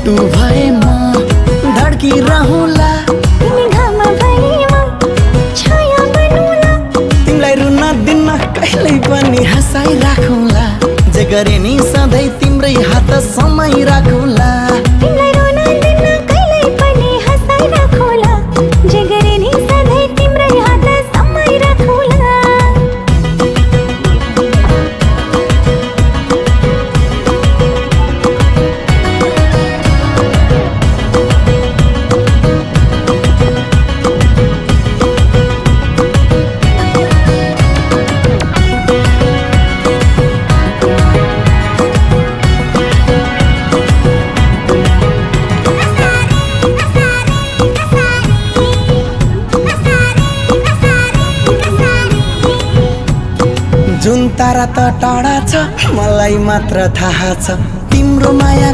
मुटु भए म धड्किरहँला। तिमी घाम भए म छाया बनुला। तिमीलाई रुन दिन कहिल्यै पनि हँसाइराखौँला। जे गरे नि सधैँ तिम्रै हात समाइराखौँला। तिमीलाई रुन दिन कहिल्यै पनि हँसाइराखौँला। जे गरे नि सधैँ तिम्रै हात समाइराखौँला। जुन तारा त टाढा छ मलाई मात्र थाहा छ तिम्रो माया